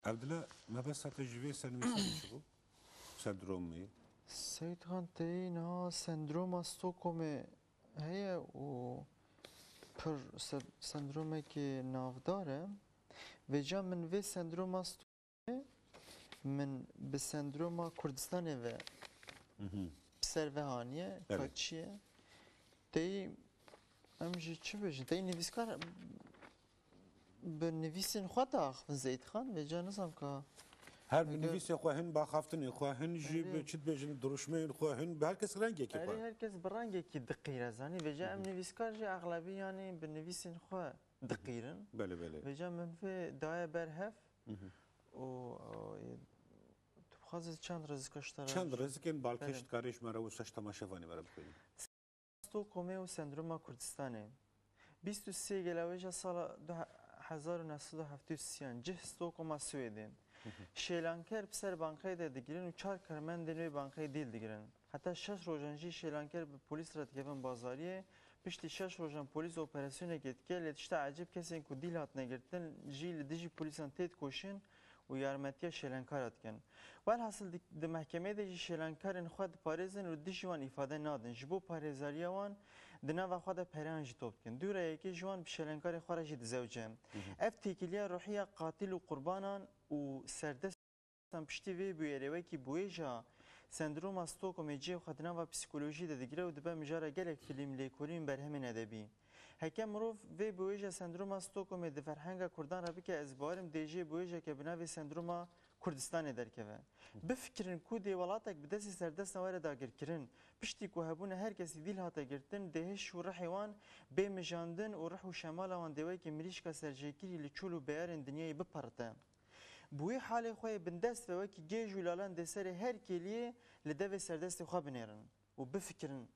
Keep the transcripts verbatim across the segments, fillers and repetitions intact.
Evdile, mebesta te ji vê sernivîsê çi bû? Sendromê? Seyîd Xan, teyî niha sendroma Stockholmê heye û pir se-, sendromekî navdar e. Vêca min vê sendroma Stockholmê, min bi sendroma Kurdistanê ve Mhm. bi ser ve haniye, Evet. ka çi ye. Teyî em jî çi bêjin? Teyî nivîskar bi nivîsên xwe diaxivin Zeyîd Xan, vêca nizam ka Her bi Vêca nivîsê xwe, hin bi axaftinê xwe, hin jî Erê. bi çi dibêjin, dirûşmeyên xwe, hin bi her kes rengekî Erê, xwe. her kes bi rengekî diqîre, zanî. Vêca Hı em hı. nivîskar jî exlebî, yanî bi nivîsên xwe diqîrin. Belê, belê. Vêca min vê daye ber hev Hı hı. û, e, tu bixwazî çend rizika ji te re Çend rizikên balkêş Belê. dikarî ji me re û ji temaşevanê me re bixwînin. Stockholmê û sendroma Kurdistanê. Bîst û sê gelawêja sala du hezar û neh sed û heftê û sê an cih Stockholma Swêdê. Şêlanker bi ser bankayê de digirin û çar karmendên wê bankayê dîl digirin. Heta şeş rojan jî şêlanker bi polîs re dikevin bazariyê. Piştî şeş rojan polîs operasyonekê dike, lê tişta ecêb kesên ku dîl hatine girtin jî li dijî polîsan têdikoşin û yarmetiya şêlenkara dikin. Welhasil di, di mehkemeyê de jî şêlenkarên xwe diparêzin û dijî wan îfade nadin. Ji bo parêzariya wan di nava xwe de pereyan jî top dikin. Dû re yekê ji wan bi şêlenkarê xwe re jî dizewce. Hı hı. Ev têkiliya ruhiya qatil û qurbanan û serdest piştî vê bûyerê wekî bûyêja sendroma Stockholmê cihê xwe di nava psîkolojiyê de digire û dibe mijara gelek fîlm, lêkolîn, berhemên edebî. Heke mirov vê bûyêja sendroma Stockholmê di ferhenga Kurdan re bike, ez bawerim dê jê bûyêjeke bi navê sendroma Kurdistanê derkeve. Bifikirin ku dê welatek bi destê serdestan were dagirkirin, piştî ku hebûna her kesî dîl hate girtin, dê hiş û rihê wan bê mijandin û rih û şemala wan dê wekî mirîşka serjêkirî li çol û beyarên dinyayê biperite. Bi wî halê xwe yê bindest ve wekî gêj û lalan dê serê her kêliyê li devê serdestê xwe binêrin û bifikirin.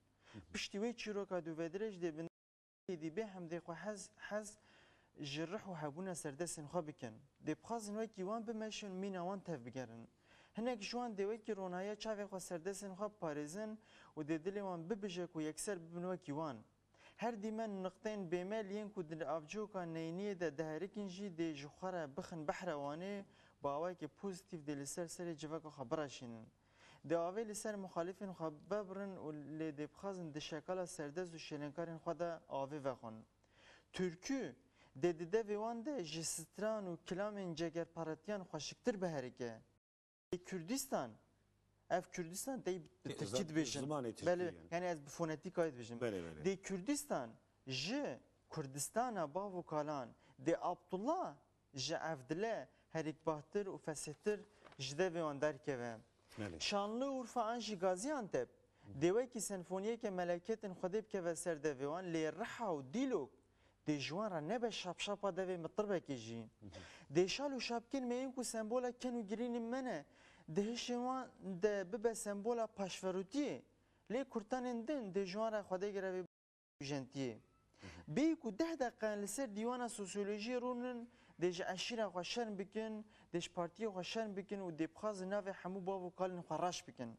Piştî wê çîroka dûvedirêj dê bindestê êdî bê hemdê xwe hez, hez ji rih û hebûna serdestên xwe bikin. Dê bixwazin wekî wan bimeşin û mîna wan tevbigerin. Hinek ji wan dê wekî ronahiya çavê xwe serdestên xwe biparêzin û dê dilê wan bibije ku yekser bibin wekî wan. Her dîmen niqteyên bêmel yên ku di avcîyoka neyîniyê de diherikin jî dê ji xwe re bixin behra wanê, bi awayekî pozîtîf dê li ser serê civaka xwe bireşînin. Dê avê li ser muxalifên xwe vebirin û lê dê bixwazin di şekala serdest û şêlenkarên xwe de avê vexwin. Türkü dê di devê wan de ji stran û kilamên cegerparetiyan xweşiktir biherike. Dê Kurdistan, ev Kurdistan tey bi Ê, tirkî za-, dibêjin. Zimanê tirkî Belê, yani. yani ez bi fonetîkayê dibêjim. Belê, belê. Dê Kurdistan ji Kurdistana bav û kalan, dê Abdullah ji Evdile herikbahtir û fesihtir ji devê wan derkeve. Belê. Şanlıurfa an jî Gaziantep, dê wekî senfoniyeke meleketên Xwedê bikeve ser devê wan, lê Riha û Dîlok dê ji wan re nebe şapşapa devê mitirbekê jî. Dê şal û şapkên me yên ku sembola ken û girînên me ne, di hişên wan de bibe sembola paşverûtiyê. Lê kurtanên din dê ji wan re Xwedê girevê jentiyê. Bêyî ku deh deqeyan li ser dîwana sosyolojiyê rûnin, dê ji eşîra xwe şerm bikin, dê ji partiyê xwe şerm bikin û dê bixwazin navê hemû bav û kalên xwe reş bikin.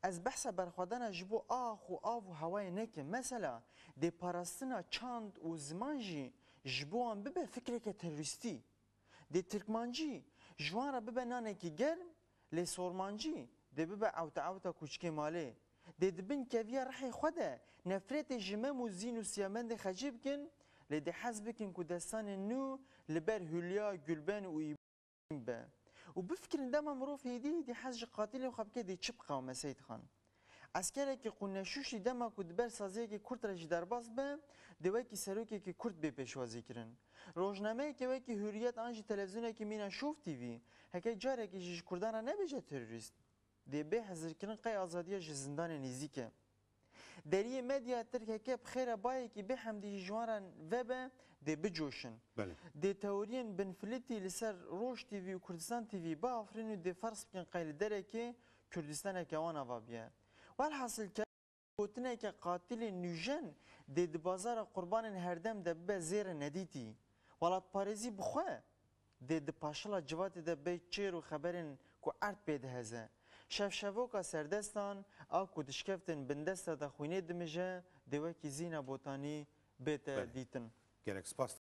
Ez behsa berxwedana ji bo ax û av û hewayê nekim. Mesela, dê parastina çand û ziman jî ji bo wan bibe fikreke terorîstî. Dê tirkmancî ji wan re bibe nanekî germ, lê sormancî dê bibe ewta ewta kûçikê malê. Dê di bin keviya rihê xwe de nefretê ji mem û zîn û siyamendê xecî bikin, lê dê hez bikin ku destanên nû li ber Hülya, Gülben û be. Û bifikirin dema mirov hêdî hêdî hez ji qatilê xwe bike dê çi biqewime Seyîd Xan? Eskerekî qûneşûşî dema ku di ber saziyekî kurt re jî derbas be, dê wekî serokekî kurt bê pêşwazî kirin. Rojnameyekê wekî Hurriyet an jî televîzyonekî mîna Şov T V, heke carekî jî ji kurdan re nebêje terorîst, dê bê hizirkirin qey azadiya ji zindanê nêzîk e. Deriyê medya tirk heke bi xêra bayekî bê hemdî jî ji wan re vebe, dê bicoşin. Belê. Dê teoriyên binfilitî li ser Roj T V û Kurdistan T V biafirîn û dê ferz bikin qey li derekê Kurdistaneke wan ava biye. Welhasil ke gotineke qatilê nûjen dê di bazara qurbanên herdem de bibe zêre nedîtî. Welatparêzî bi xwe dê di paşila civatê de bê çêr û xeberên ku erd pê diheze. Şevşevoka serdestan a ku dişkeftin bindesta de xwînê dimije, dê wekî Zîna Botanî bête Belê. dîtin. Gelek spas